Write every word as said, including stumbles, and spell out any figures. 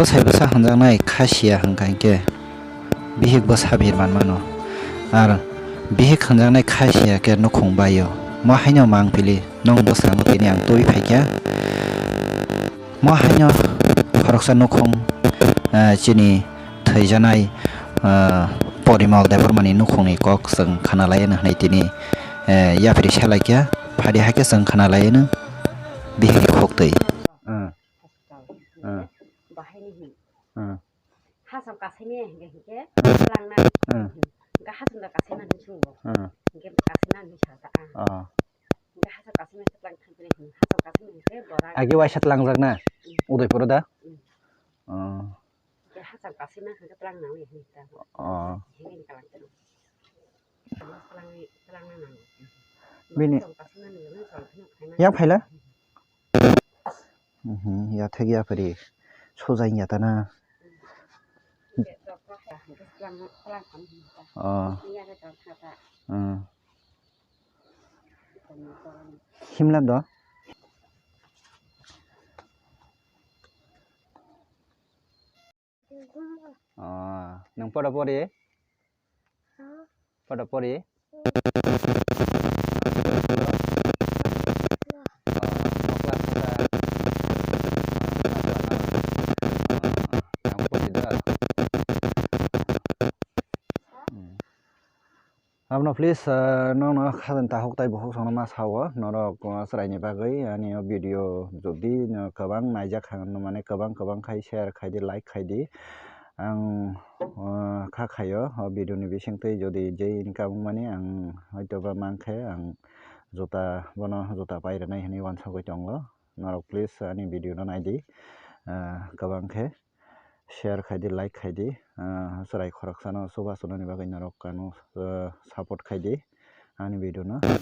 Bwsai bwsa hwnjaknai kha siya hwnkha hinkhe bihik bwsa bir manmano. Ar bihik hwnjaknai kha siya khe nukhung baio. Mo haino mang pili nwng bwskango tini ang twi phaikha. Mo haino khoroksa nukhung, eh, chini thwijanai, eh, Porimol Debbarmani nukhungni kok chwng khna lai hwnwi tini, eh, yapri salaikha. Phadi hakhe chwng khna lai hwnwi bihikni khuktwi. Ah. Ah. Bahaini hin. Ah. Hasam kasaimaya hinkhe hinkhe tlangnani. Ah. Hinkhe hasam da kasaimani hinwi swngo. Ah. Hinkhe kasaimani hinwi sata, ah. Ah. Hinkhe hasam kasaimani tlang thangphili hin. Hasam kasaimani hinkhe bora. Agi waisa tlangjakna? Mm. Udaipuro da? Mm. Ah. Hinkhe hasam kasaimani hinkhe tlangnani hinwi ta. Ah. Hinkhe ni kalang tano. Tlang, tlangnani. Bini. Hasam kasaimani hinwi swngo. Yang phaila? Mhm, ya thek ya pari. Soja ya tana. Oh. Hmm. Himla do. Ah, nang pada pori? Pada pori? Abono please, ah, nono khajani tahuk tai bukhuk songno ma sao, norok, ah, chwraini bagwi ani o video jodi no kwbang naijak kha, mane kwbang kwbang khai share khai di, like khai di. Ang, ah, kha khaio o video ni bisingtwi jodi je income wngmani ang hoitoba mankhe ang juta bono juta pai rwnai hinwi uansugwi tongo. Norok please ani video no naidi, ah, kwbang khe. Share khai di, like khai di, ah, chwrai khoroksano chubachu nani bagwi norok ano, ah, support khai di ani video no.